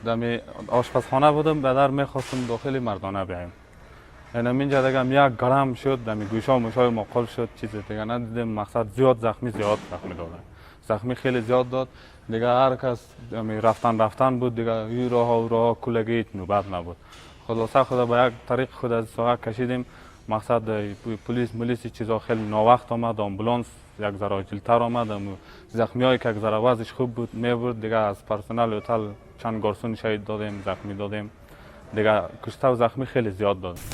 دمی آشپزخانه بودم، به در میخواستم داخل مردانه بیایم. یعنی اینجا دیگه یک گرم شد، دمی گوشا موشای ما قل شد، چیز دیگه ندیدیم. مقصد زیاد زخمی، زیاد زخمی داده، زخمی خیلی زیاد داد. دیگه هر کس دمی رفتن رفتن بود دیگه. این راه و راه کلگی نوبت نبود. خلاصه خدا با یک طریق خود از ساحه کشیدیم. مقصد پلیس ملیس چیزا خیلی ناوقت آمد. آمبولانس یک ذره جلتر آمد، زخمی که یک ذره وضعش خوب بود میبرد. دیگه از پرسنل هتل چند گارسون شهید دادیم، زخمی دادیم. دیگه کشته و زخمی خیلی زیاد دادیم.